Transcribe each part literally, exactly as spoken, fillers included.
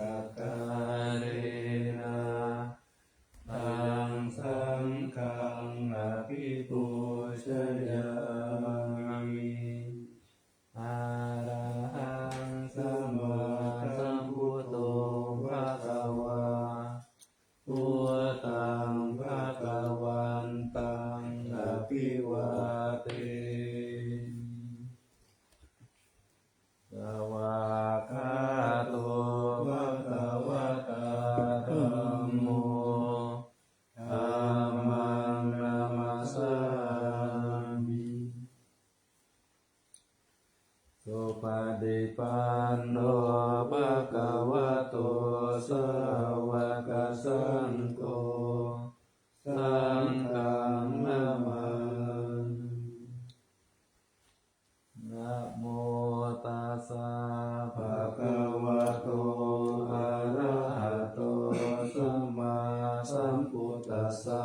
Sakkārena taṃ saṅghaṃ abhipūjayāmi. Arahaṃ sammāsambuddho bhagavā, buddhaṃ bhagavantaṃ abhivādemi. Svākkhāto bhagavatā dhammo, dhammaṃ namassāmi. Supaṭipanno bhagavato sāvakasaṅgho, saṅghaṃ namāmi. Namo tassa bhagavato arahato sammāsambuddhassa.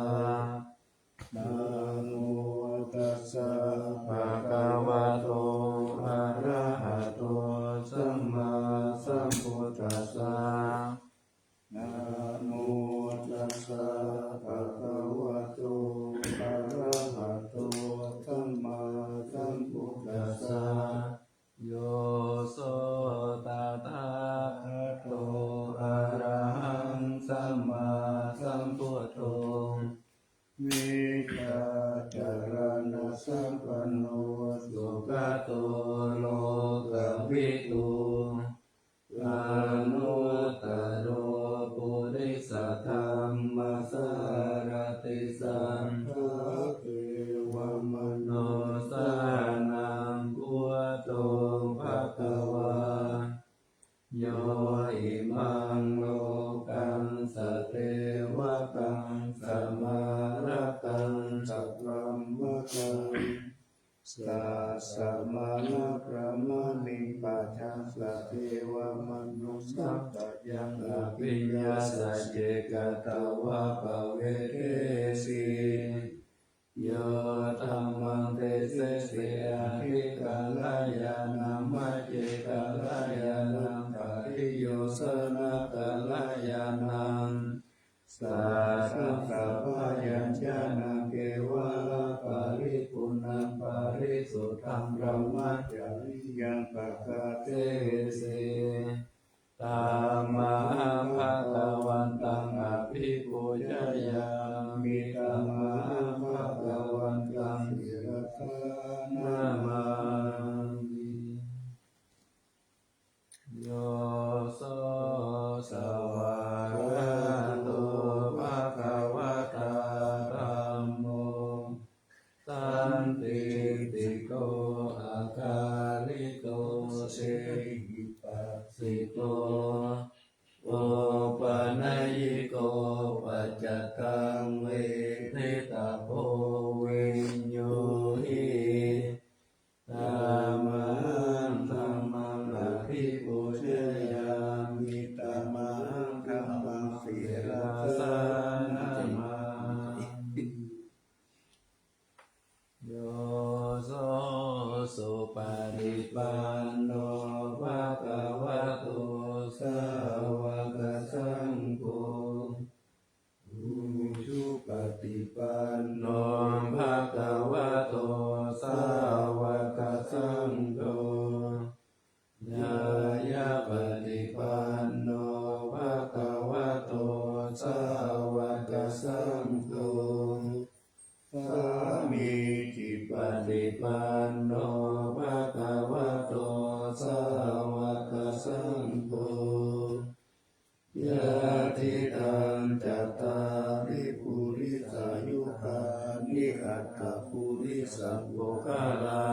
Namo tassa bhagavato arahato sammāsambuddhassa. Namo tassa bhagavato arahato sammāsambuddhassa. Yo so tathāgato arahaṃ sammāsambuddho, vijjācaraṇasampanno sugato lokavidū, anuttaro purisadammasārathi satthā devamanussānaṃ buddho bhagavā. Yo imaṃ lokaṃ sadevakaṃ samārakaṃ sabrahmakaṃ sassamaṇabrāhmaṇiṃ pañcasadevamanussappayaṃ abhiññāsaccikatvā pavedesi. Yo dhammaṃ desesi aṭṭhikalayānaṃ maccekalayānaṃ paṭiyojanakalayānaṃ sāsaṃsabhayañjanaṃ kevalaparipuṇṇaṃ parisuddhaṃ brahmacariyaṃ pakāsesi. Tamahaṃ bhagavantaṃ abhipūjayāmi. Tamahaṃ bhagavantaṃ sirasā namāmi. Yo so svākkhāto bhagavatā dhammo, sandiṭṭhiko akāliko ehipassiko opanayiko paccattaṃ veditabbo viññūhi. Tamahaṃ dhammaṃ abhipūjayāmi. Tamahaṃ dhammaṃ sirasā namāmi. Yo so supaṭipanno bhagavato sāvakasaṅgho, ujupaṭipanno bhagavato sāvakasaṅgho, ñāyapaṭipanno bhagavato sāvakasaṅgho, sāmīcipaṭipanno bhagavato sāvakasaṅgho, yadidaṃ cattāri purisayugāni aṭṭha purisapuggalā,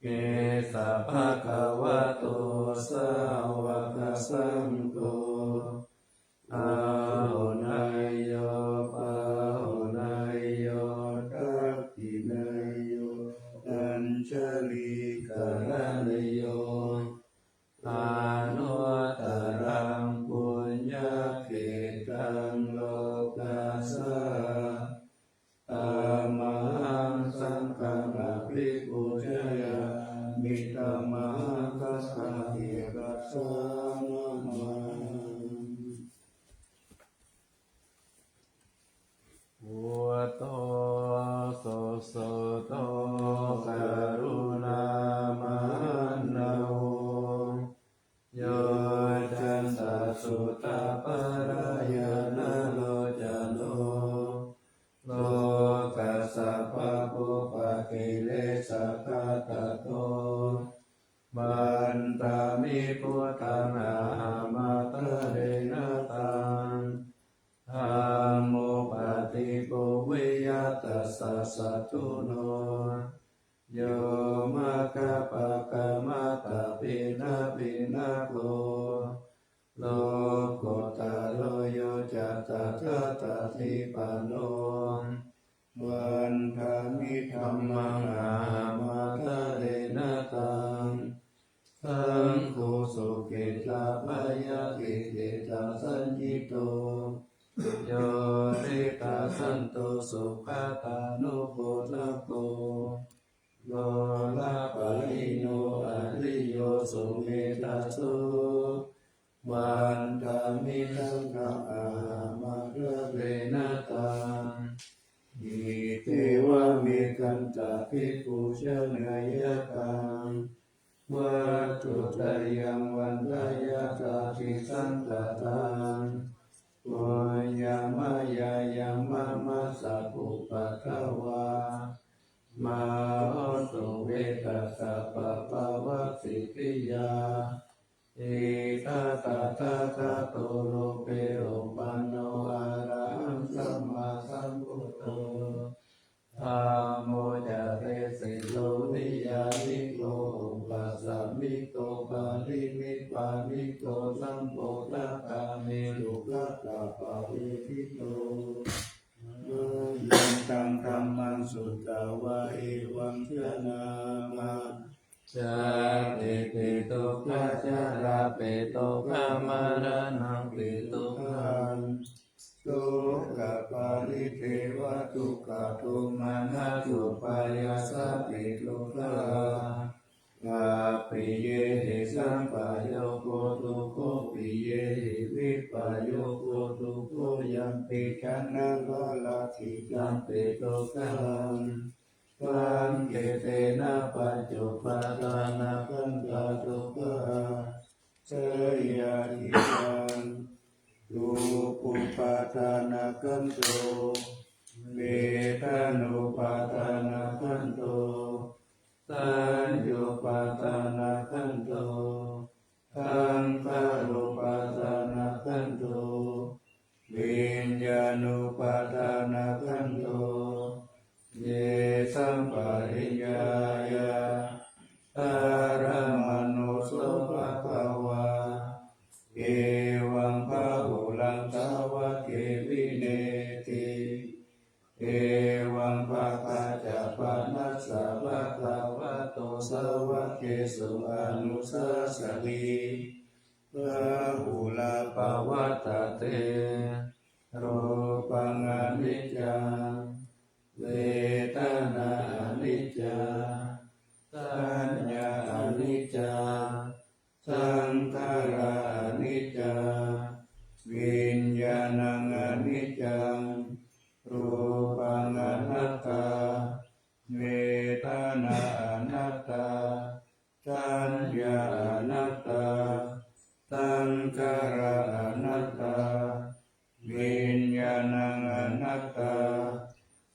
esa bhagavato sāvakasaṅgho, āhuneyyo pāhuneyyo dakkhiṇeyyo añjalikaraṇīyo anuttaraṃ puññakkhettaṃ lokassā. Tamahaṃ saṅghaṃ abhipūjayāmi. Tamahaṃ saṅghaṃ sirasā namāmi. Tapparaṇālocano lokassa pāpūpakilesaghātato, vandāmi buddhaṃ ahamattarena taṃ. Dhammo paṭipubbaveyya tassa satthuno, yo maggapākamataṃ pena piṇhako, lokuttaro yo ca tathāgatipāṇo, vandāmi dhammaṃ ahamattarena taṃ. Saṅgho sukhetappayadikhittasaññito, yo diṭṭhasanto sugatānupodako, lolapahīno ariyo sumettā so, vandāmi saṅghaṃ ahamattarena taṃ. Idheva me khandhā bhikkhū janeyakaṃ, vatthuttayaṃ vandeyya ṭhāti saṅghataṃ. Puññaṃ mayā yaṃ mama sabbupaddavā, mā hontu ve tassa pāpavasītiyā. Idha tathāgato loke uppanno arahaṃ sammāsambuddho, dhammo ca desito niyyāniko upasāmiko parinibbāniko sambodhagāmī sugatappavedito. Mayantaṃ dhammaṃ sutvā evaṃ janāma, jātipi dukkhā jarāpi dukkhā maraṇampi dukkhaṃ, sokaparidevadukkhadomanassupāyāsāpi dukkhā, appiyehi sampayogo dukkho piyehi vippayogo dukkho yampicchaṃ na lālāsi tampi dukkhaṃ, saṅkhittena pañcupādānakkhandhā dukkhā. Seyyathidaṃ, rūpupādānakkhandho, vedanupādānakkhandho, saññāpādānakkhandho, saṅkhārupādānakkhandho, viññāṇupādānakkhandho. Ye sampariññāya saddhammaṃ so bhagavā, evaṃ bahulaṃ sāvake vinetti, evaṃ bhagā ca panassa bhagavato sāvakesu anusāsati, bahulā pavattati. Rūpaṃ aniccaṃ, vedanā aniccā, saññā aniccā, saṅkhārā aniccā, viññāṇaṃ aniccaṃ. Rūpaṃ anattā, vedanā anattā, saññā anattā, saṅkhārā anattā, viññāṇaṃ anattā.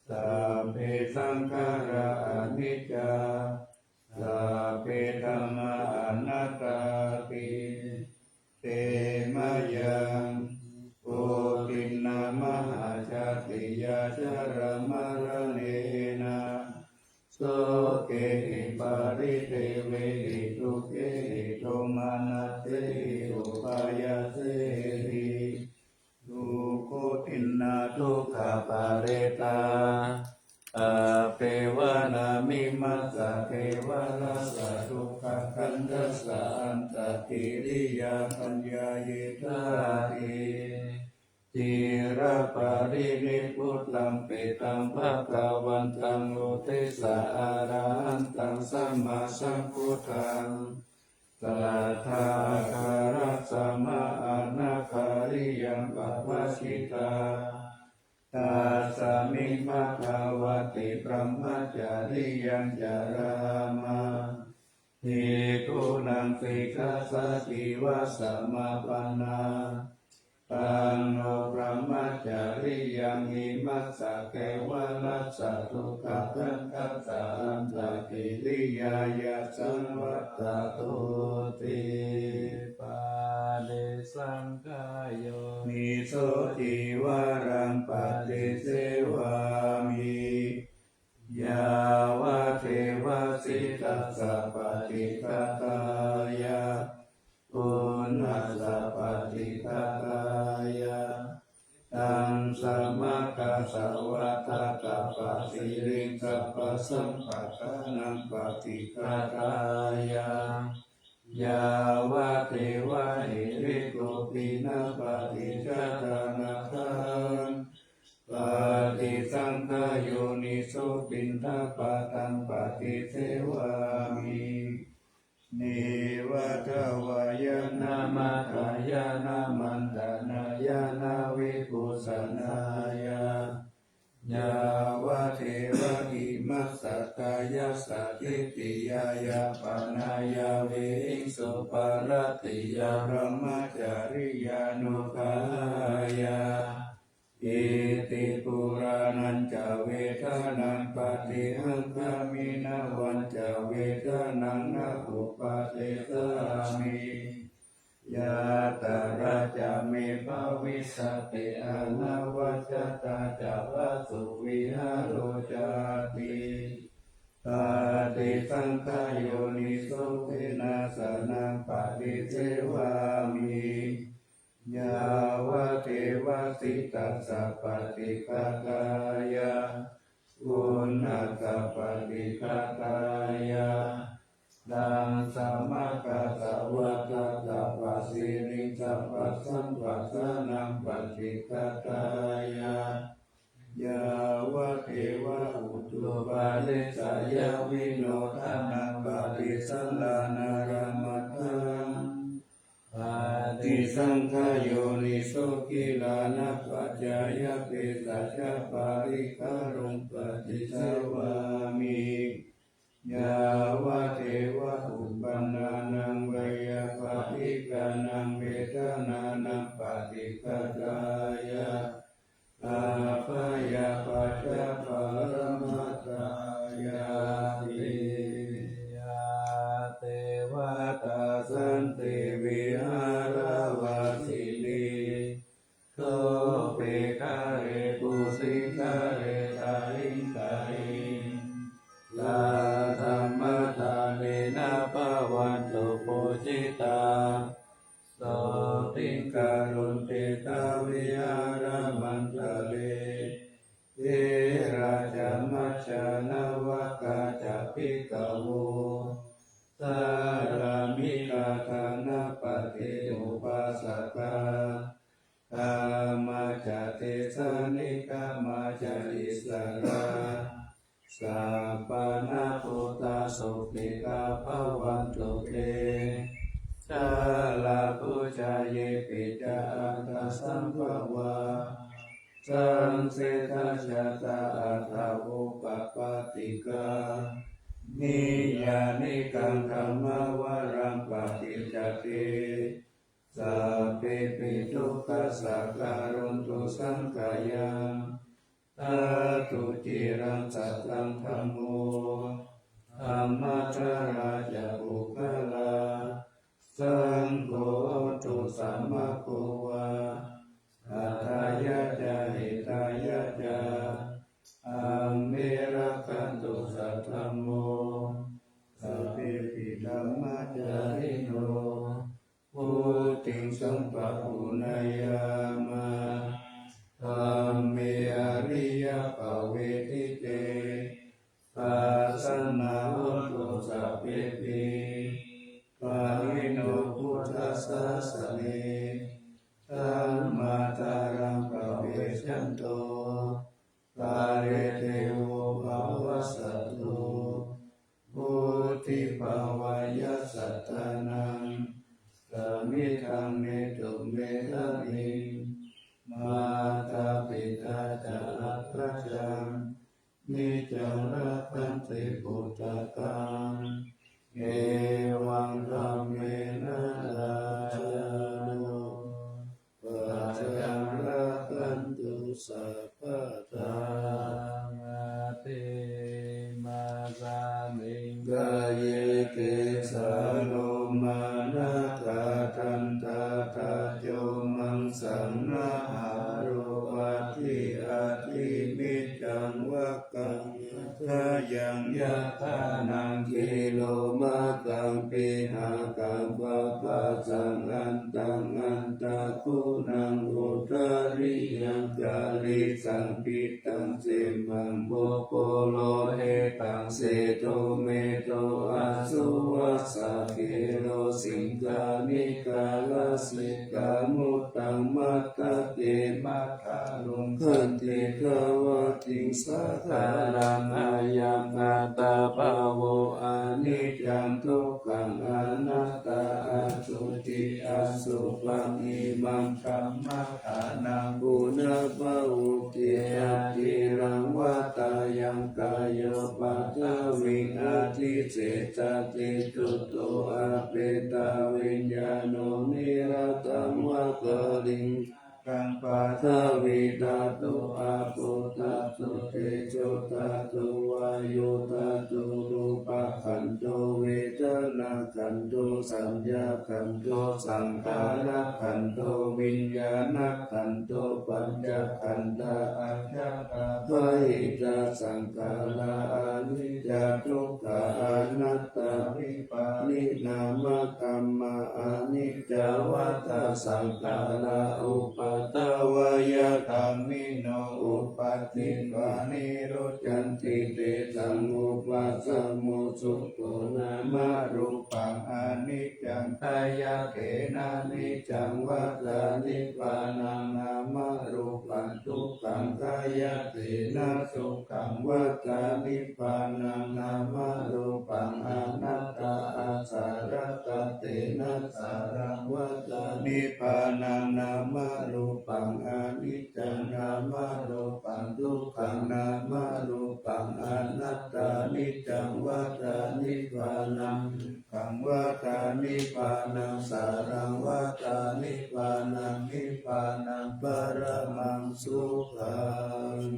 Sabbe saṅkhārā aniccā, sabbe dhammā anattāti. Te mayaṃ koṭinnā mahāsāsiyā jarāmaraṇena sokehi paridevehi dukkhehi domanassehi upāyāsehi dukkhoṭinnā dukkhaparetā appeva nāmimassa kevalassa dukkhakkhandhassa antagiriyapaññāyī dāti. Ciraparinibbuttaṃ petāṃ bhagavantaṃ uddissa arahantaṃ sammāsambuddhaṃ sattā āgārassa mā anāgāriyaṃ pavattitā. Tasmiṃ bhagavati brahmacariyaṃ carāma bhikkhūnaṃ sikkhāsādīva samāpannā. Taṃ no brahmacariyaṃ imassa kevalassa dukkhakkhandhassa antakiriyāya saṃvattatu ti. Paṭisaṅkhā yoniso cīvaraṃ paṭisevāmi yāvadeva sītassa paṭighātāya uṇhassa paṭighātāya, taṃ samaggassa vata tappasiriṃ sabbasaṃvattanaṃ paṭighātāya, yāvadeva hirikopinapaṭicchādanatthaṃ. Paṭisaṅkhā yoniso piṇḍapātaṃ paṭisevāmi neva davāya na madāya na maṇḍanāya na vibhūsanāya, yāvadeva imassa kāyassa ṭhitiyā yāpanāya vihiṃsuparatiyā brahmacariyānuggahāya. Iti purāṇañca vedanaṃ paṭihaṅkhāmi navañca vedanaṃ na uppādessāmi. Yātrā ca me bhavissati anavajjatā ca phāsuvihāro cāti. Paṭisaṅkhā yoniso senāsanaṃ paṭisevāmi yāvadeva sītassa paṭighātāya uṇhassa paṭighātāya, taṃ samaggassa vata tappasiriṃ sabbasaṃvattanaṃ paṭighātāya, yāvadeva utuparissayavinodanaṃ paṭisallānārāmatthaṃ. Paṭisaṅkhā yoniso gilānapaccayabhesajjaparikkhāraṃ paṭisevāmi yāvadeva uppannānaṃ veyyābādhikānaṃ vedanānaṃ paṭighātāya, abyāpajjhaparamatāyāti. Yā devatā santi vihāravāsinī thūpe ghare kushikhare tahiṃ tahiṃ, tā dhammadānena bhavantu pūjitā, sotthiṃ karontedha vihāramaṇḍale. Therā ca majjhā navakā ca bhikkhavo, sārāmikā dānapatī upāsakā, gāmā ca desā negamā ca issarā, sappāṇabhūtā sukhitā bhavantu te. Jalābujā yepi ca aṇḍasambhavā, saṃsedajātā athavopapātikā, niyyānikaṃ dhammavaraṃ paṭicca te, sabbepi dukkhassa karontu saṅkhayaṃ. Ṭhātu ciraṃ sataṃ dhammo, dhammaddharā ca puggalā, saṅgho hotu samaggo va, atthāya ca hitāya ca. Amhe rakkhatu saddhammo, sabbepi dhammacārino, vuḍḍhiṃ sampāpuṇeyyāma, dhamme ariyappavedite. Pasannā hontu sabbepi, pāṇino buddhasāsane. Dhammaddharāṃ pavecchanto, kāle devo pavassatu. Vuḍḍhibhāvāya sattānaṃ, samiddhaṃ netu medaniṃ. Mātā pitā ca atrajaṃ, niccaṃ rakkhanti puttakaṃ. Evaṃ dhammena rājāno, paja saṃnāharo atthi atthi miccaṃ vakkaṃ yathāyaṃ yathānaṃ kilomakaṃ pihakaṃ papphāsaṃ antaṃ antaguṇaṃ udariyaṃ karīsaṃ pittaṃ simhaṃ puppulo hetaṃ sedo medo assu vassa khero siṅghāṇikā lasikkā muddaṃ matthake matthaluṅganti dvātiṃ sākāraṃ ayaṃ attabhāvo aniccaṃ dukkhaṃ anattā asuci asubhaṃ imaṃ dhammadānaṃ punabbhavūti aciraṃ vata ayaṃ kāyo paṭhaviṃ adhisessati chuddho apetaviññāṇo niratthaṃ vakaliṃgakaṃ paṭhavīdhātu āpodhātu tejodhātu vāyudhātu rūpakkhandho vedanākkhandho saññākkhandho saṅkhārakkhandho viññāṇakkhandho pañcakkhandhā ajjhattā bahiddhā saṅkhārā aniccā dukkhā anattā vipariṇāmakammā aniccā vata saṅkhārā uppādavayadhammino uppajjitvā nirujjhanti tesaṃ vūpasamo sukho nāmarūpaṃ aniccaṃ khayyaṭṭhena niccaṃ vata nibbānaṃ nāmarūpaṃ dukkhaṃ khayyaṭṭhena sukhaṃ vata nibbānaṃ nāmarūpaṃ anattā āsaratthatthena sāraṃ vata nibbānaṃ nāmarūpaṃ aniccaṃ nāmarūpaṃ dukkhaṃ nāmarūpaṃ anattā niccaṃ vata nibbānaṃ dukkhaṃ vata nibbānaṃ sāraṃ vata nibbānaṃ nibbānaṃ paramaṃ sukhaṃ.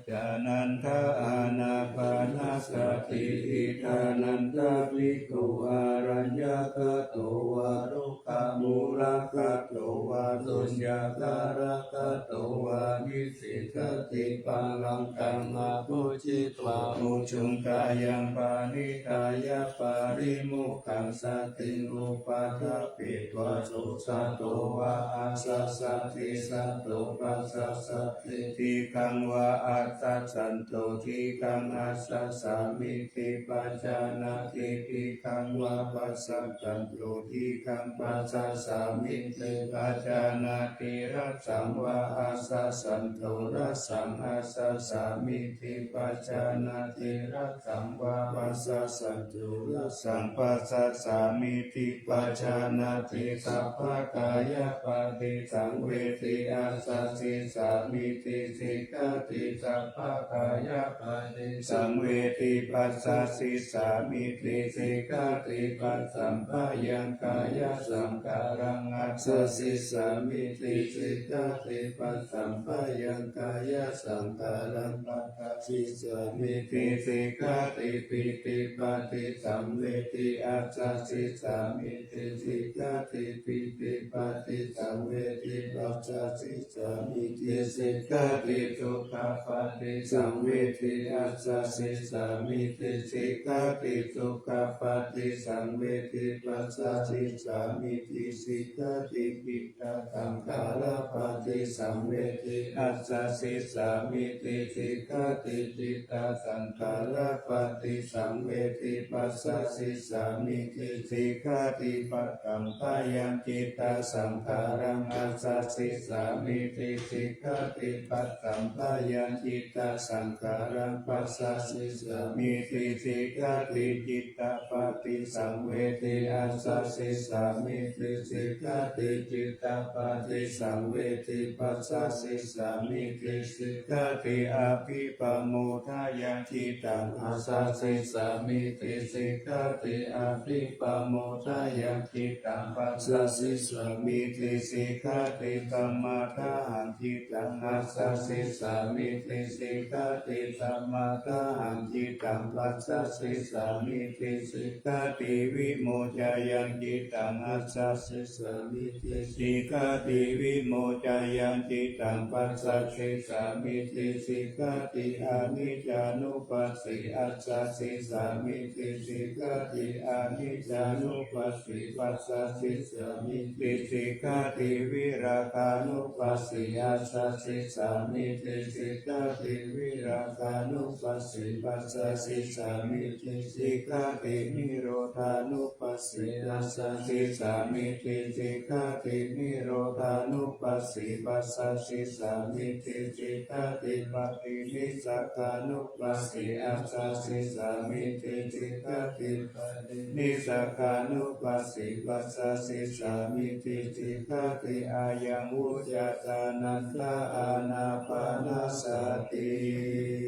Ānanda ānāpānassati. Idha nanda bhikkhu araññagato vā rukkhamūlagato vā suññāgāragato vā nisissati pālaṅkaṃ abhujitvā ujuṃ kāyaṃ paṇidhāya parimokkhāya satiṃ upaṭṭhapetvā so sato vā āsasati sato passasati dīghaṃ vā āsasatu dīghaṃ āsasāmīti pajānāti dīghaṃ vā passasatu dīghaṃ passasāmīti pajānāti rassaṃ vā āsasatu rassaṃ āsasāmīti pajānāti rassaṃ vā passasatu rassaṃ passasāmīti pajānāti sabbakāyapaṭisaṃvedi āsasissāmīti sikkhati sabbakāyapaṭisaṃvedi passasissāmīti sikkhati passaṃ bhayaṃ kāyasaṅkhāraṃ āsasissāmīti sikkhati passaṃ bhayaṃ kāyasaṅkhāraṃ passasissāmīti sikkhati pītipaṭisaṃvedi āsasissāmīti sikkhati pītipaṭisaṃvedi passasissāmīti sikkhati dukkhapaṭisaṃvedi āsasissāmīti sikkhati dukkhapaṭisaṃvedi passasissāmīti sikkhati cittasaṅkhārapaṭisaṃvedi āsasissāmīti sikkhati cittasaṅkhārapaṭisaṃvedi passasissāmīti sikkhati passaṃ bhayaṃ cittasaṅkhāraṃ āsasissāmīti sikkhati passaṃ bhayaṃ cittasaṅkhāraṃ passasissāmīti sikkhati cittapaṭisaṃvedi āsasissāmīti sikkhati cittapaṭisaṃvedi passasissāmīti sikkhati abhippamodayaṃ cittaṃ āsasissāmīti sikkhati abhippamodayaṃ cittaṃ passasissāmīti sikkhati pamādahaṃ cittaṃ āsasissāmīti sikkhāti. Samādāhaṃ cittaṃ passāsi sāmīti sikkhāti. Vimoccayāmi cittaṃ passāsi sāmīti sikkhāti. Vimoccayāmi cittaṃ passāsi sāmīti sikkhāti. Aniccānupassī passāsi sāmīti sikkhāti. Aniccānupassī passāsi sāmīti sikkhāti. Virāgānupassī passāsi sāmīti sikkhāti. Virāgānupassī passāsi sāmīti sikkhāti. Nirodhānupassī passāsi sāmīti sikkhāti. Nirodhānupassī passāsi sāmīti sikkhāti. Paṭinissagānupassī passāsi sāmīti sikkhāti. Paṭinissagānupassī passāsi sāmīti sikkhāti. Ayaṃ vuccatā ānanda ānāpānasati.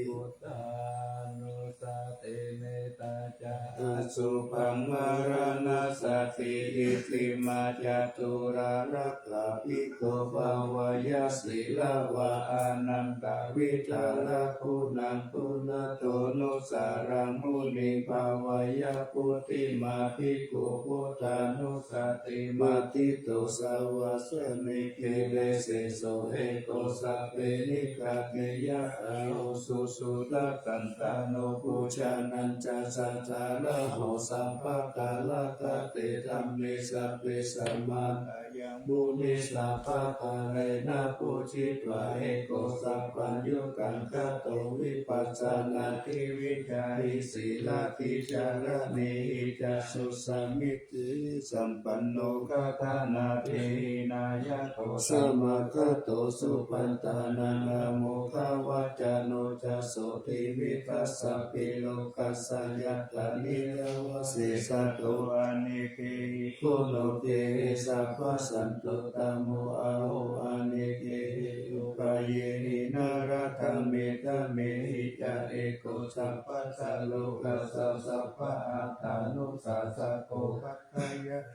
Buddhānussati, mettā ca asubhaṃ maraṇassati, iccimā caturārakkha bhikkhū bhāweyya sīlavā anantavidhāraguṇaṃ guṇato nusaraṃ muniṃ bhāweyya. Puthimā bhikkhū buddhānussatimatthito savāsane, kilesesū eko sabbe nikkhanteyya. Aho suddhasandāno pujānañca saddhāraho sabbakārakate dhamme sabbe sammā yaṃ muni sabbakālena pūjitva eko sabbaṃ yuttakāto vipassanādhi vijjāhi sīlādhi caraṇīhi ca susamādhisampanno gāthānādhihi nāyaṃ samāgato supaṭṭhānaṃ āmodavacano ca sotthiṃ vippassaphi lokassa yattha nirayasena sato anikkhehi guṇokkhehi sabbasantuttamo. Aho anikkhehi ukāyehi naradhammehi dhammehi ca eko sabbassa lokassa sabbaattānusassako.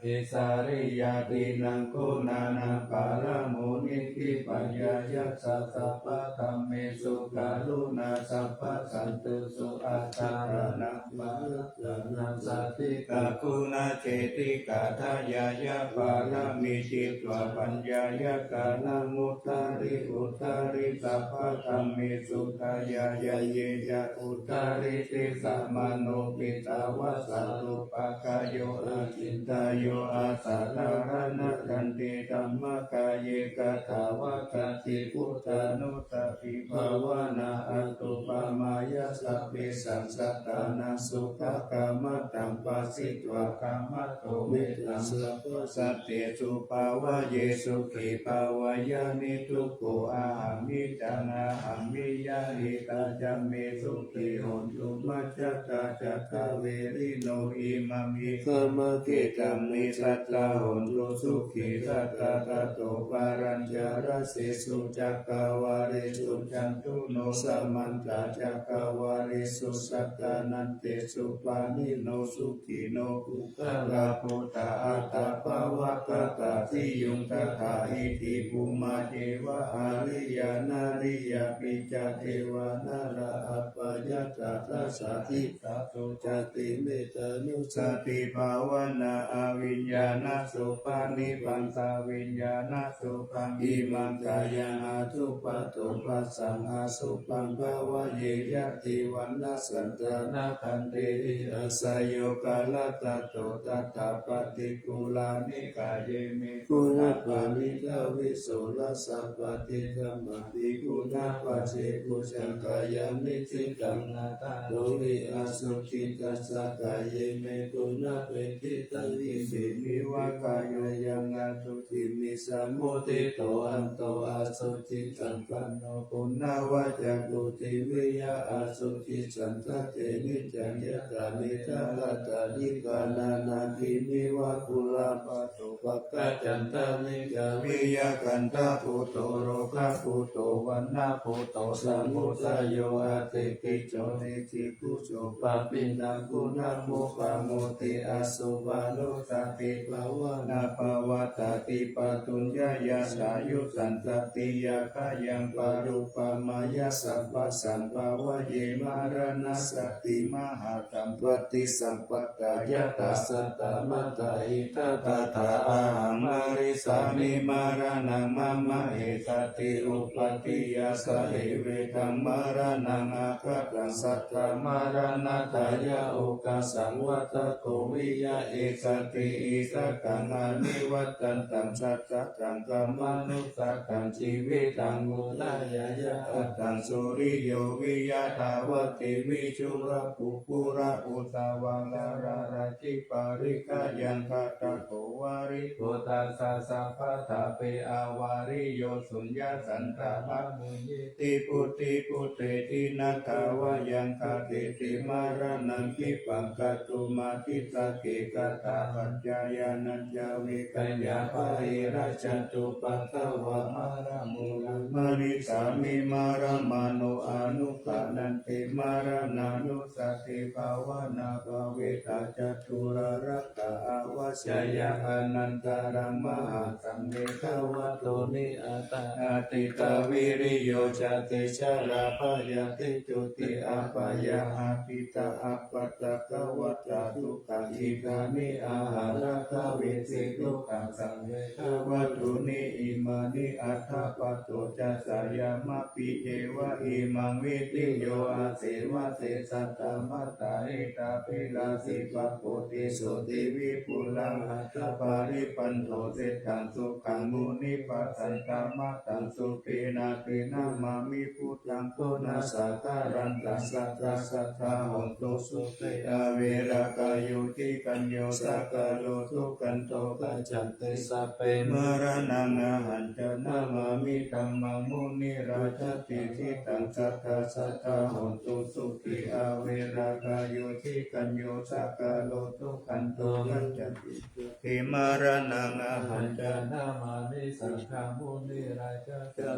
Kesāriyā tiṇṇaṃ guṇānaṃ pāramoṇihi paññāya ca sabbadhammesu karuṇā sabbasantusu accayantaṃ parattānaṃ sātītā guṇācedikā dāyāyā pāramī jitvā paññāya kaṇham udāri udāri sabbadhammesu dāyāya ye ca udāri diṭṭhamaddo bhikkhave sarupa kāyo acintayyo asaddharana khanti dhammakāye katvāna buddhānussati bhāvanā anuppamāya sabbesaṃ sattānaṃ sukhakāmataṃ phāsitva kamato mettaṃ sabbasattesu bhāvaye sukhī bhāveyya niddukkho ahaṃ miccānahaṃ miññāmi tā ca me sukhī hontu majjhattā ca dāverino imaṃ iddhūpadesaṃ me sadā hontu sukhī sadā. Tato palañca dasesu cakkavāḷesu cātulāhīno no samantā cakkavāḷesu sadā nandesu pāṇino sukhino puggalā buddhā aṭṭha pāvakatā siyuṃ tathā iti bhummā devā ariyā nariyā picca devā nalā apayattā dasahi sato cāti mettānussati bhāvanā abhiññānasubhaṃ nibbindaviññānasubhaṃ imaṃ kāyaṃ āsuphato bhassaṃ āsubhaṃ bhāvaye yadi vaṇṇaṃ candamā na khantehi āsayo kālakkato tathā paṭikūlane kāye me guṇapāṇino visorasappaṭidhammapi guṇapacce bhujagayha niṭṭhitaṃ. Athātohi āsuddhi tassa kāye me guṇapāṇino kiñci me vā kāyayaṃ āsuddhi me samuṭṭhito anto āsuddhisampanno puṇavaccako diviyaṃ āsuddhisandake niccaṃ yattha netaṃ atthāni ghānānaṃ kimeva kulamāno pakkaccantaṃ niccaṃ viya kaṭṭhabhūto rogabhūto vaṇṇabhūto samudayo atthi kicco niccippuso papinnaṃ guṇamuppamoti asubhaṃ no sati bhāvanā pavattati pātujñāya sāyusandati bhayaṃ karūpamayya sabbasambhāvaye maraṇassāti mahāsampattī. Sampattā yathā saddamattā idha tathā ahaṃ marissāmi maraṇaṃ mama esati uppādiya sahevedaṃ maraṇaṃ aggahaṃ saddamaraṇatthāya okāsaṃ vata ko viya esati ittakaṃ anivattantaṃ sattakaṃ khamānu sakaṃ jīvitaṃ udayāya attaṃ suriyo viya dhāvati viṭū ra pupura uttavā dhararaṭṭhiparikhayaṃ kaṭṭhako vāriko tassa sabbadhape avāriyo suññassanta bhamuṃ yeti buddhe buddheti nāthā vayaṃ kateti maraṇaṃ khippaṃ katumā diṭṭhake kathā paccayānañca vigayha bāhirajjhattupaddavā maramūlaṃ marissāmi maramāno anugghananti maraṇānussatibhāvanā bhāvitā ca dullabhā avajjeyya anantaraṃ mahāsaṃ megavaṭūni aṭṭha ādittā viriyo cati jarābhayā ti joti apāyā ādittā appaṭighātā dukkhā idāni ahaṃ rakkhavissi dukkhaṃ saṃ megavaṭūni imāni aṭṭha patto ca sayamā pi yeva imaṃ viṭhiyo asevase saddamattā ettābhilashi pako ti soti vipulaṃ athaparibbhāṇdo seṭṭhaṃ sukhaṃ munivassanaṃ ātaṃ supinaṃ te namāmi buddhaṃ kuṇasaṅkhārattaṃ sadā sadā hontu sukhī averā khayo cikañño sakalo dukkhanto gacchan ti sabbe maraṇaṃ ahañca namāmi dhammaṃ munirājāti diṭṭhaṃ sadā sadā hontu sukhī averā khayo cikañño sakalo dukkhanto gacchanti sabbe maraṇaṃ ahañca namāmi saṅghaṃ munirājā ca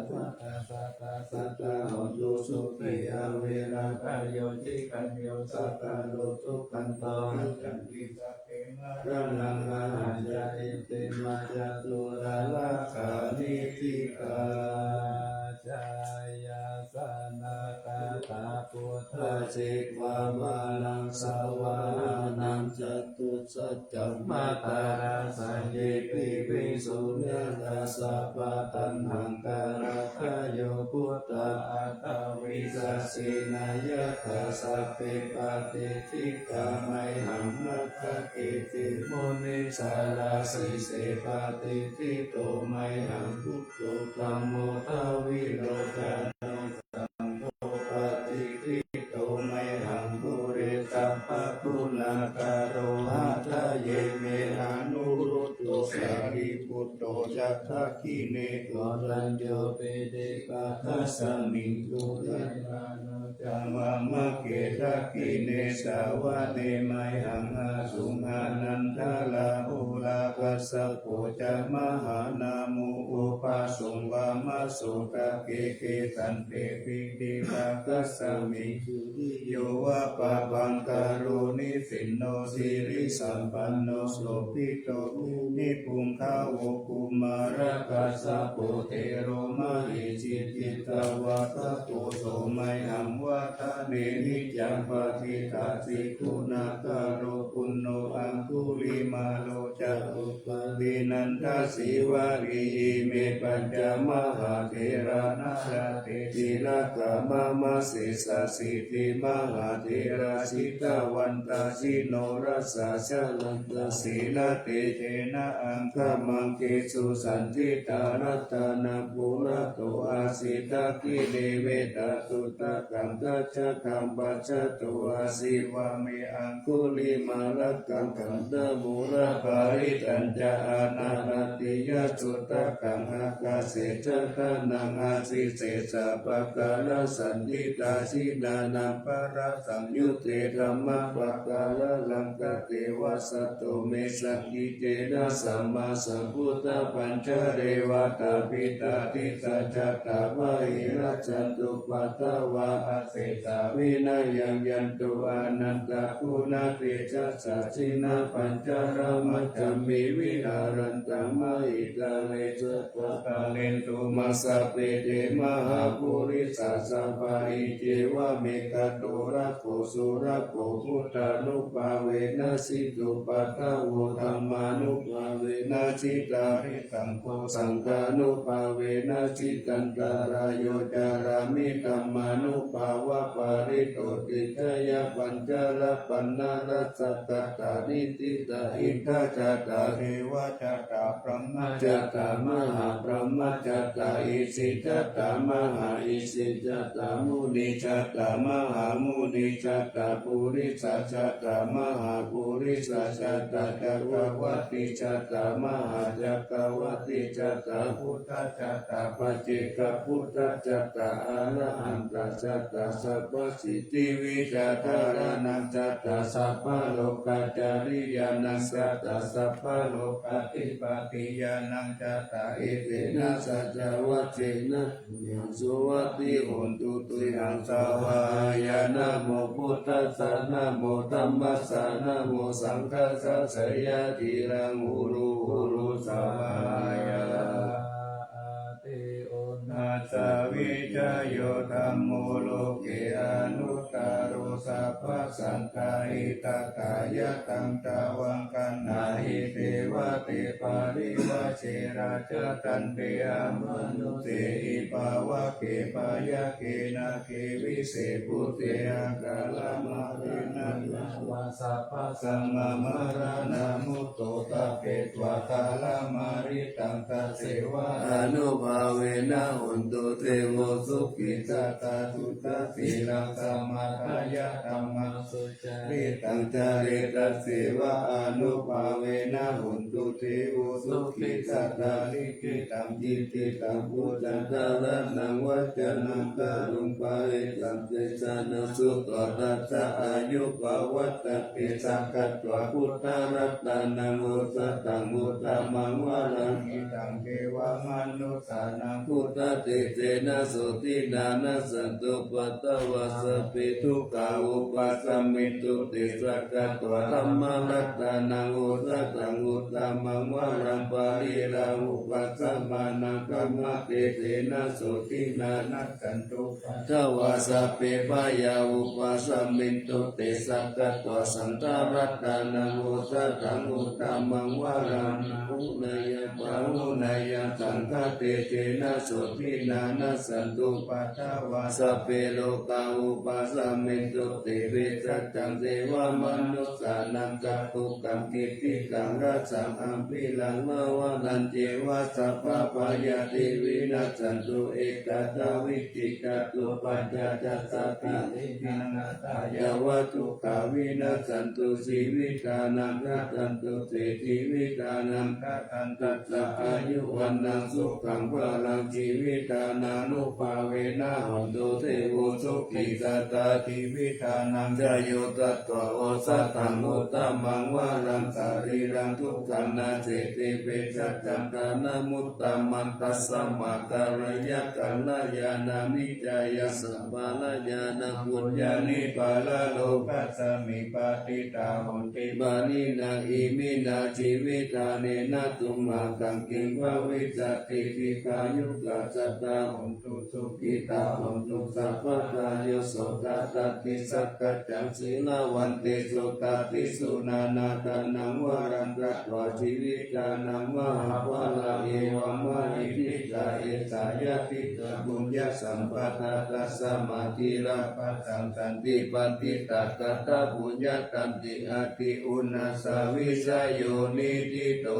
sadā sadā hontu sukhī averā khayo cikañño sakalo dukkhanto gacchanti sabbe maraṇaṃ ahañca iti ma catūhara gaṇe ṭhitā jayāsanāgatā buddhā jetvā māraṃ savāhanaṃ catusaccāsabhaṃ āṭānaṃ seyyathā sataṃ sataṃ āṭānaṃ kālakañño buddhā aṭṭhavīsati nāyakā sabbe patiṭṭhi tā mayhaṃ matthake te munissarā sīse patiṭṭhito mayhaṃ buddho dhammo dvilocano saṅgho patiṭṭhito mayhaṃ ure sabbaguṇākaro. Hadaye me anuruddho sārīputto ca dakkhiṇe koṇḍañño piṭṭhibhāgasmiṃ duve ca vāmake. Dakkhiṇe savane mayhaṃ āsuṃ ānandarāhulā kassapo ca mahānāmo ubhāsuṃ vāmasotake. Kesante piṭṭhibhāgasmiṃ suriyo va pabhaṅkaro nisinno sirisampanno sobhito munipuṅgavo. Kumārakassapo thero mahesī cittavādako so mayhaṃ vadane niccaṃ patiṭṭhāsi guṇākaro. Puṇṇo aṅgulimālo ca upālī nandasīvalī ime pañca mahātherā nalāṭe tilakā mama. Sesāsīti mahātherā jitavantā jinorasā jalantā sīlatejena aṅgamaṅgesu saṇṭhitā. Ratanaṃ purato āsi dakkhiṇe mettasuttakaṃ dhajaggaṃ pacchato āsi vāme aṅgulimālakaṃ khandhamoraparittañca āṇāvānasthiyasuttakaṃ ākāse chadanaṃ āsi sesā pākārasaṇṭhitā. Jinā naṃ balasaṃyutte dhammapākāralaṅkate vasato me sakiccena sammāsambuddhapañjare. devatā piṭṭhādisā jātā bāhirajjhattupaddavā asesā vinayaṃ yantu anantaguṇatejasā. Jinapañjaramajjhamhi viharantaṃ mahītale sabbakālendu majjhape te mahāpurisāsabhā. Iccevam ekatto rakkho surakkho buddhānubhāvena jitupaddavo dhammānubhāvena jitārisaṅgho saṅghānubhāvena jitantarāyo carāmi dhammānubhāvapālito. Tejjayapañjarapaṇṇarasakkatā niṭṭhitā iddhā jātā devā jātā brahmā jātā mahābrahmā jātā isi jātā mahāisi jātā muni jātā mahāmuni jātā purisā jātā mahāpurisā jātā cakkavatti jātā mahācakkavatti jātā buddhā jātā paccekabuddhā jātā arahantā jātā sabbasiddhivijjādharaṇā jātā sabbalokacāriyānaṃ jātā sabbalokādhipatiyānaṃ jātā etena saccavajjena tuyhaṃ suvatthi hontu tuyhaṃ svāhāya. Namo buddhassa namo dhammassa namo saṅghassa jayatiraṃ hulu hulu svāhāya. Ati uṇhassa vijayo dhammo loke anuttaro sabbasattahitatthāya taṃ tvaṃ gaṇhāhi devate parivajje rājadaṇḍe amanussehi pāvake byagghe nāge vise bhūte akālamaraṇā yāva sabbasmā maraṇā mutto tappetvā kālamāritaṃ tasseva ānubhāvena hotu devo sukhī sadā suddhasīlaṃ samādāya dhammaṃ sucaritaṃ care tasseva ānubhāvena hotu devo sukhī sadā likkhitaṃ cintitaṃ pūjaṃ dhāraṇaṃ vācanaṃ garuṃ pāresaṃ desanaṃ sutvā tassa āyu pavaḍḍhatīti. Sakkatvā buddharatanaṃ osathaṃ uttamaṃ varaṃ hitaṃ devamanussānaṃ buddhatejena sotthinā nassantupaddavā sabbe dukkhā vūpasamentu te. Sakkatvā dhammaratanaṃ osathaṃ uttamaṃ varaṃ pariḷāhūpasamanaṃ dhammatejena sotthinā nassantupaddavā sabbe bhayā vūpasamentu te. Sakkatvā saṅgharatanaṃ osathaṃ uttamaṃ varaṃ āhuneyyaṃ pāhuneyyaṃ saṅghatejena sotthinā nassantupaddavā sabbe rogā vūpasamentu te. Bhejaccaṃ devamanussānaṃ ca dukkhaṃ khiptitaṃ rajjaṃ ambhiraṃ dāvanañceva sabbabhayādi vinassantu. Etadāvikiccā dupphattā ca sotthi viratā yāva dukkhā vinassantu jīvitānaṃ dadantu te jīvitānaṃ dadantassa āyu vaṇṇaṃ sukhaṃ balaṃ. Jīvitānānubhāvena hotu devo sukhī sadā jīvitānaṃ ca yo tatvā osathaṃ uttamaṃ varaṃ sarīraṃ dukkhā naseti bhejaccaṃ dhanamuttamaṃ. Tasmā kāleyya kalyāṇaṃ hitaṃ sabbakalyāṇaṃ puññāni paralokasmiṃ patiṭṭhā honti pāṇinā. Iminā jīvitānena tumhākaṃ kiṃ bhavissati dīghāyukā sadā hontu sukhitā hontu sabbadā. Yo sotthā atthi sakkaccaṃ sīlavantesu tatthi suṇānādhanaṃ varaṃ datvā jīvitānaṃ mahapphalaṃ evamāhi. Diṭṭhā etha yadidaṃ puññasampadā tasmā dhīra bhāgaṃ santi paṇḍitā katapuññatandi. Atthi uṇhassa vijayo niṭṭhito.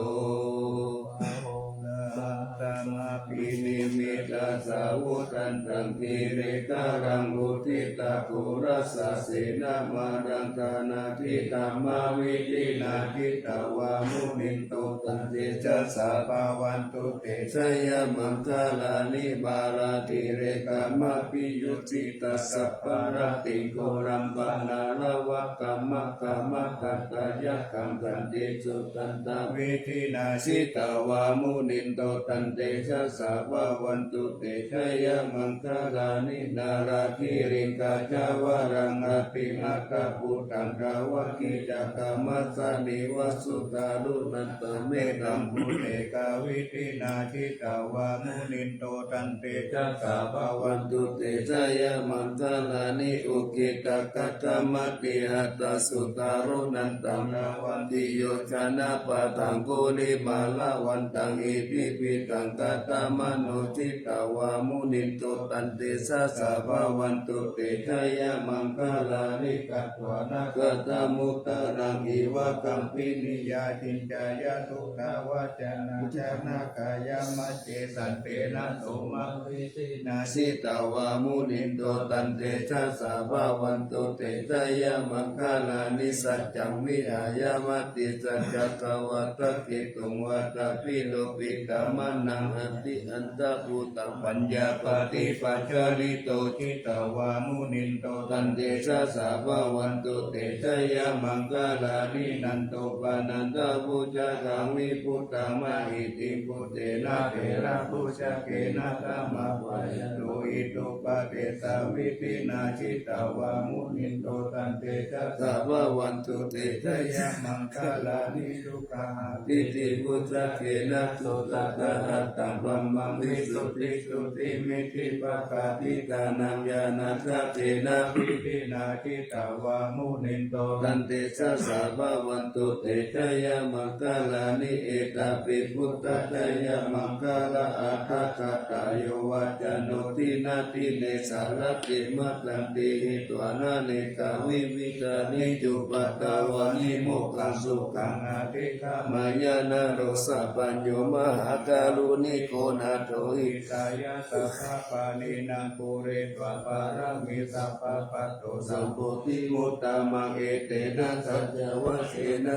Samabhinimmitasāvudhantaṃ, girigajaṃ uditaghorasasenamāraṃ, dānādidhammavidhinā jitavā munindo, taṃ tejasā bhavatu te jayamaṅgalāni. Mārātirekamabhiyujjhitasabbarattiṃ, ghorampanāḷavakamakkhamathaddhayakkhaṃ, khantīsudantavidhinā jitavā munindo, taṃ tejasā bhavatu te jayamaṅgalāni. Nāḷāgiriṃ gajavaraṃ atimattabhūtaṃ, dāvaggicakkamasanīva sudāruṇantaṃ, mettambusekavidhinā jitavā munindo, taṃ tejasā bhavatu te jayamaṅgalāni. Ukkhittakhaggamatihatthasudāruṇantaṃ, dhāvantiyojanapathaṅgulimālavantaṃ, iddhībhisaṅkhatamano jitavā munindo, taṃ tejasā bhavatu te jayamaṅgalāni. Katvāna kaṭṭhamudaraṃ iva gabbhinīyā, ciñcāya duṭṭhavacanaṃ janakāyamajjhe, santena somavidhinā jitavā munindo, taṃ tejasā bhavatu te jayamaṅgalāni. Saccaṃ vihāya matisaccakavādaketuṃ, vādābhiropitamanaṃ atiandhabhūtaṃ, paññāpadīpajalito jitavā munindo, taṃ tejasā bhavatu te jayamaṅgalāni. Nandopanandabhujagaṃ vibudhaṃ mahiddhiṃ, puttena therabhujagena damāpayanto, iddhūpadesavidhinā jitavā munindo, taṃ tejasā bhavatu te jayamaṅgalāni. Duggāhadiṭṭhibhujagena sudaṭṭhahatthaṃ, brahmaṃ visuddhijutimiddhibakābhidhānaṃ, ñāṇāgadena vidhinā jitavā munindo, taṃ tejasā bhavatu te jayamaṅgalāni. Etāpi buddhajayamaṅgalaaṭṭhagāthā, yo vācano dinadine sarate matandī, hitvānanekavividhāni cupaddavāni, mokkhaṃ sukhaṃ adhigameyya naro sapañño. Mahākāruṇiko nātho, hitāya sabbapāṇinaṃ, pūretvā pāramī sabbā, patto sambodhimuttamaṃ, etena saccavajjena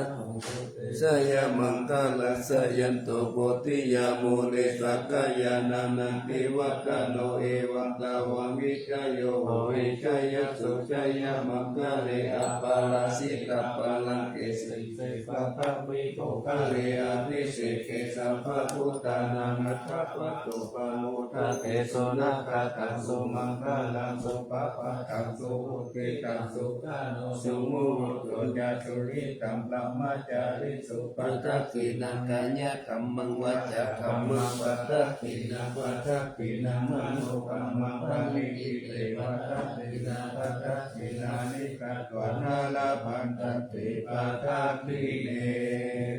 jayamaṅgalaṃ. Jayanto bodhiyā mūle, sakyānaṃ nandivaḍḍhano, evaṃ tvaṃ vijayo hohi, jayassu jayamaṅgale, aparājitapallaṅke, sīse paṭhavipokkhare, abhiseke sabbabuddhānaṃ, aggappatto pamodati. Sunakkhattaṃ sumaṅgalaṃ, supabhātaṃ suhuṭṭhitaṃ, sukhaṇo sumuhutto ca, suyiṭṭhaṃ brahmacārisu, padakkhiṇaṃ kāyakammaṃ, vācākammaṃ padakkhiṇaṃ, padakkhiṇaṃ manokammaṃ, paṇidhī te padakkhiṇā, padakkhiṇāni katvāna, labhantatthe padakkhiṇe.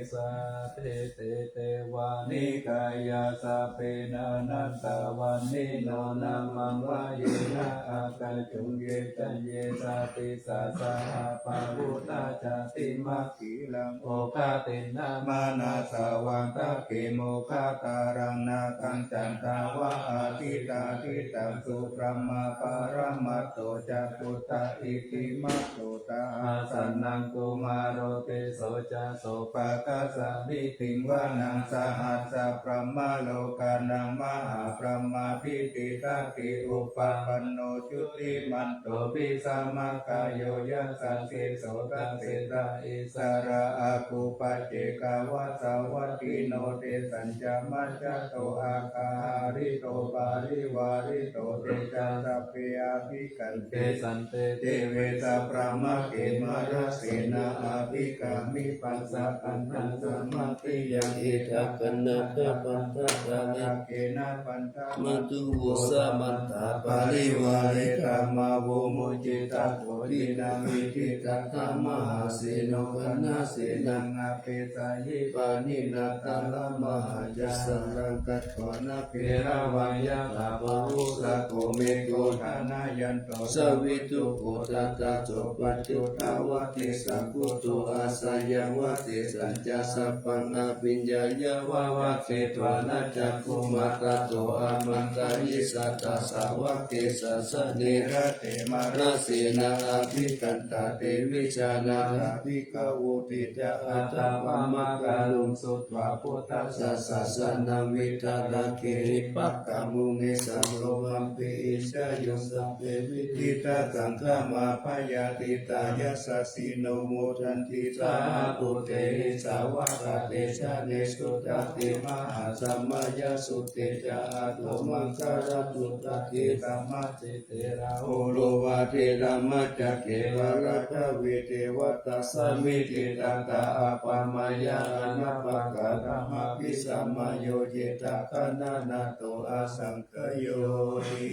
Sabbete devanikāyā, sabbe nānattavaṇṇino, nāmanvayena āgañchuṃ, ye caññe sadisā saha, pavutthajātimak khīlaṃ, oghatiṇṇamanāsavaṃ, dakkhemoghataraṃ nāgaṃ, candaṃva asitātitaṃ, subrahmaparamatto ca, puttā iddhimato taha, sanaṅkumāro tisso ca, sopāga samitiṃ vanaṃ. Sahassabrahmalokānaṃ, mahābrahmābhitiṭṭhati, upapanno jutimanto, bhismākāyo yasassi so. Dasettha issarā āgū, paccekavasavattino, tesañca majjhato āgā, hārito parivārito. Te ca sabbe abhikkante, sante deve sabrahmake, mārasenā abhikkāmi, passa kaṇhassa mandiyaṃ. Etha gaṇhatha bandhatha, rāgena bandhamatthu vo, samantā parivāretha, mā vo muñcittha koci naṃ. Iti tattha mahāseno, kaṇhasenaṃ apesayi, pāṇinā talamāhacca, saraṃ katvāna bheravaṃ. Yathā pāvussako megho, thanayanto savijjuko, tadā so paccudāvatti, saṅkuddho asayaṃvatti. Tañca sabbaṃ abhiññāya, vavakkhitvā Nāññamaññassa cakkhumā tato āmantayi satthā sāvake sāsane rate. Mārasenā abhikkantā te vijānātha bhikkhavo. Te ca ātappamakaruṃ sutvā buddhassa sāsanaṃ, vītarāgehi pakkāmuṃ nesaṃ lomampi iñjayuṃ. Sabbe vijitasaṅgāmā bhayātītā yasassino, modanti saha bhūtehi sāvakā te janesutāti. Mahāsamayasutte ca ātappamakaruṃ sutvā, te ca majjhe therā gauravaṃ dadhāsi te ca majjhe. Kevalajjhāvī devatā samitiṃ tathā āpammāya anāpakātaṃ, abhisamayo cittaṃ gaṇhānato asaṅkhayohi.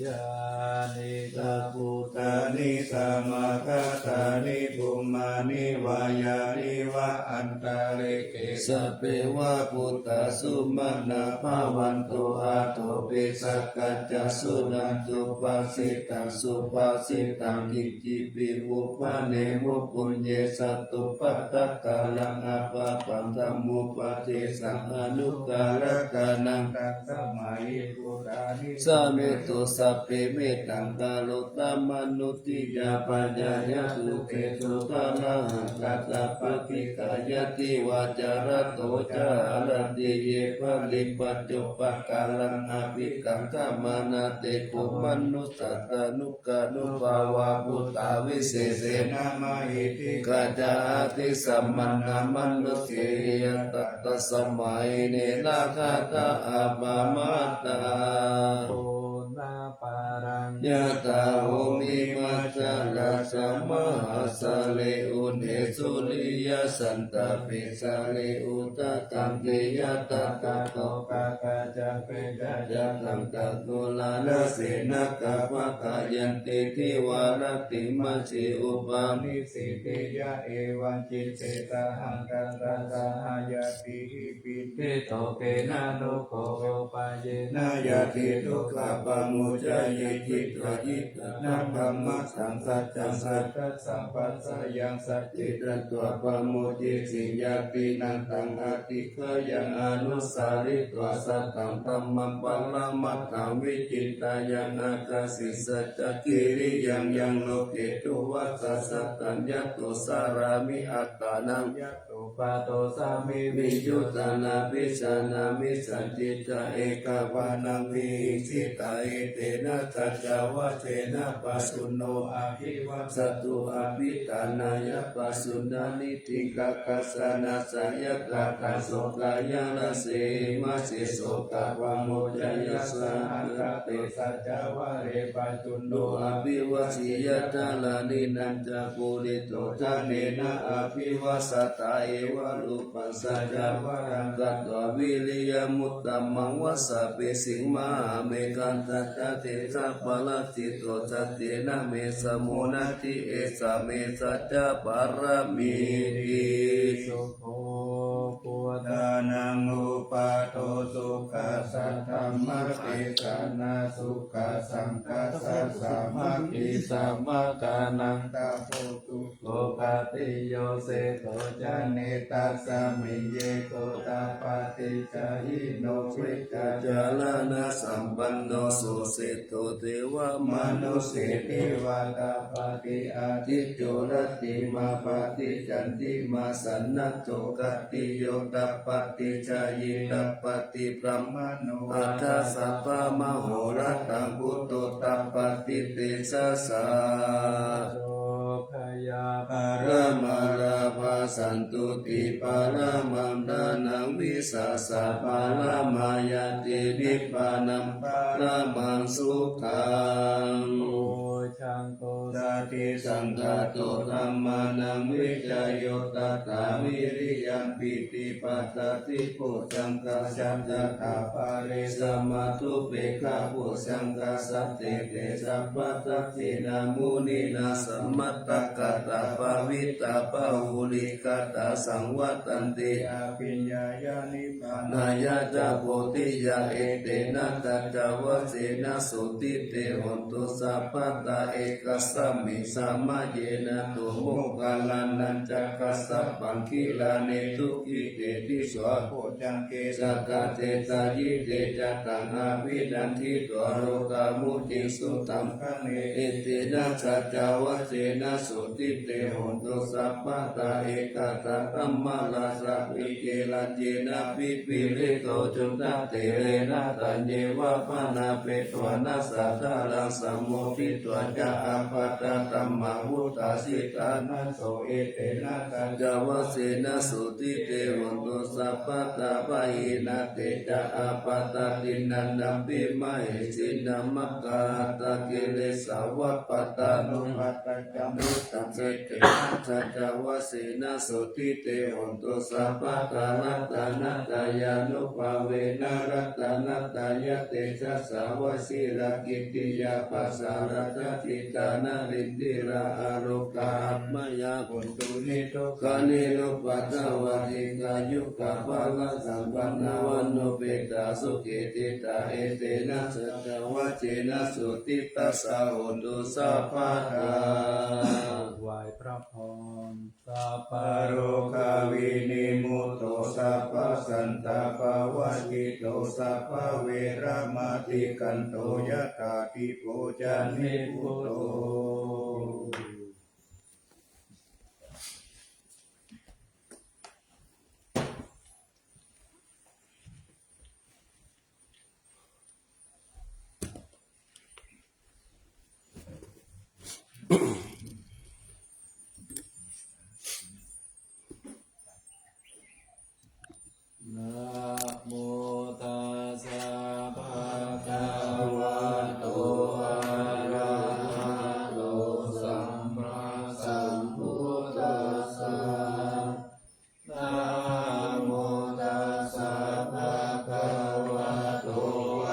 Yānīdha bhūtāni samāgatāni bhummāni vā yāni va antalikkhe, sabbeva bhūtā sumanā bhavantu athopi sakkacca suṇantu bhāsitaṃ. Subhāsitaṃ kiñcipi vū paṇemu puññe sattupathakaraṃ appapaṃ, dhammupadesaṃ anukarakanaṃ, tasmā hi bhūtā nisāmethu sabbe mettaṃ karontā mānusiyā pajāya. Dukkhesu ṭhānahaṃ katthapaṭikāyāti vā carato ca haranti ye baliṃ paccopakāraṃ abhikkantā, mānā te kho manussānubhāvā bhūtā visesena mahiddhikā ca atthi sammānā mānusehiyā, tasmā hi ne rakkhatha appamattā. Pūrṇaparaṃ yathā bhūmiṃ acchā rassā mahāsālī, udesuriyasāntāpi sārīputthakaṃ tiyātha tato kākā ca pe ca ca taṃ tato rājasenaṃ gabbhāṭāyanti divā rattiṃ majjhe upanīsīti. Yaṃ evaṃ cittena saha ñātibhi pīḷito khena nokho upāyena ñātidukkhā pamuñceyya. Citvā cittaṃ brahmataṃ saccaṃ satta sabbasāyaṃ sacce tatvā pamodesi. Yāpi nāntaṃ atikkhāya anusaritvā sataṃ dhammaṃ paramatthaṃ vichityāyaṃ ākāsi saccakiriyaṃ yaṃ loke duvassa sataṃ yato carāmi attānaṃ yato paṭosāmi viññū taṃ abhijanāmi. Sañcicca ekavāraṃ vihiṃsitā etena saccavajjena pāturahu abhivāsatu abhiṭhānāya pasuṇāni ṭhitā kāsānāsayakkhataṃ sokāya rase mase sokā pamuñceyya. Sahagatā te saccavajje pāturahu abhivāseyya dhāraṇīnañca pūretvā ṭhānena abhivāsatāyeva rūpaṃ saccavajjena katvā viriyamuttamaṃ vajjabhesīmāhameghnadā ca tejapālita santena me samuddaṃ natthi esā me saccapāramīti. Sukho buddhānaṃ uppādo sukhā saddhammadesanā sukhā saṅghassa sāmaggī sammā gānaṃ tapo sukho patiyoseṭṭho ca netasmiṃ ye kho tappati ca hīno vijjācaraṇasampanno so seṭṭho devamānuse ceva tappati ādicco rattimābhāti candimā sannaddho khattiyo tappati jhāyī tappati brāhmaṇo atha sabbamahorattaṃ buddho tappati tejasā. Kayā paramā lābhā santuṭṭhi paramaṃ dhanaṃ vissāsaparamā ñāti nibbānaṃ paramaṃ sukhaṃ. Bojjhaṅgo satisaṅkhāto dhammānaṃ vicayo tathā viriyampīti passaddhi bojjhaṅgā saccattā pare samādhupekkhabojjhaṅgā sattete sabbadassena muninā sammadakkhātā bhāvitā bahulīkatā saṃvattanti abhiññāya nibbānāya ca bodhiyā. Etena saccavajjena sotthi te hotu sabbadā Ekasmiṃ samaye nātho Moggallānañca Kassapaṃ gilāne dukkhite disvā bojjhaṅge satta desayi. Te ca taṃ abhinanditvā rogā mucciṃsu taṅkhaṇe. Etena saccavajjena sotthi te hotu sabbadā. Ekadā dhammarājāpi gelaññenābhipīḷito cundattherena taññeva bhaṇāpetvāna sādaraṃ sammoditvā ca ābādhā tamhā vuṭṭhāsi. Ṭhānaso etena saccavajjena sotthi te hotu sabbadā. Pahīnā te ca ābādhā tiṇṇannampi mahesinaṃ maggāhatakilesāva pattānuppattā ca muccanti. Etena saccavajjena sotthi te hotu sabbadā. Ratanattayānubhāvena ratanattayatejasā vajirakkhittiyā pasārajjitā nārindirā arogā abyāpajjhā hotu nirogā nirupaddavā dīghāyukā balasampannā vaṇṇaṃ sukhī citā. Etena saccavajjena sotthi tassa hotu sabbadā. ไหว้พระพร Sabbarogavinimutto sabbasantāpavajjito sabbaveramatikkanto yathādhipo ca nibbuto. Namo tassa bhagavato arahato sammāsambuddhassa. Namo tassa bhagavato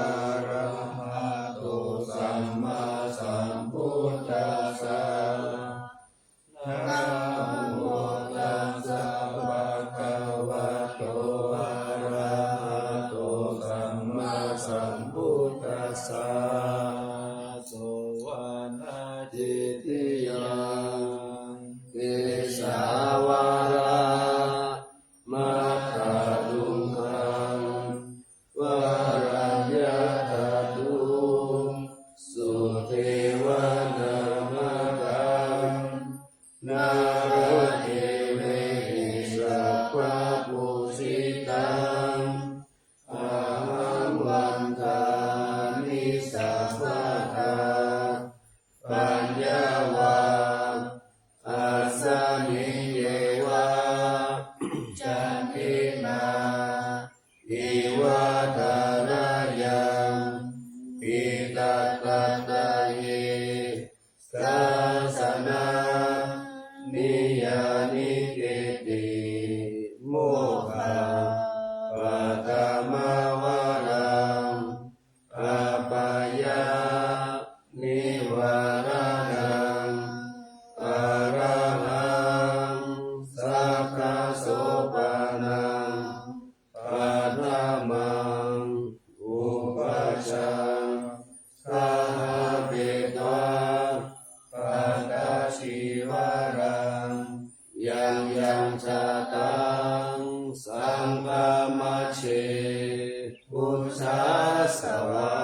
arahato sammāsambuddhassa. Namo tassa bhagavato arahato sammāsambuddhassa. Suvaṇṇaccittiyaṃ kesavāraṃ matthaduṅgaṃ varaññatadū sudevanamataṃ nāḷāgiriṃ sabbapūjitaṃ ahaṃ vandāmi sabbadā. Paññā va asmiṃ yeva candimā iva tharayaṃ ithā tathāhi sāsanā niyyāniketti mokkhaṃ paṭhamavaraṃ appayānivāraṇaṃ arahaṃ sakkasopaṇaṃ paṭhamaṃ upajjhaṃ gahapetvā pattacīvaraṃ yaṃ yaṃ jātaṃ saṅghamajjhe bujjhāsavā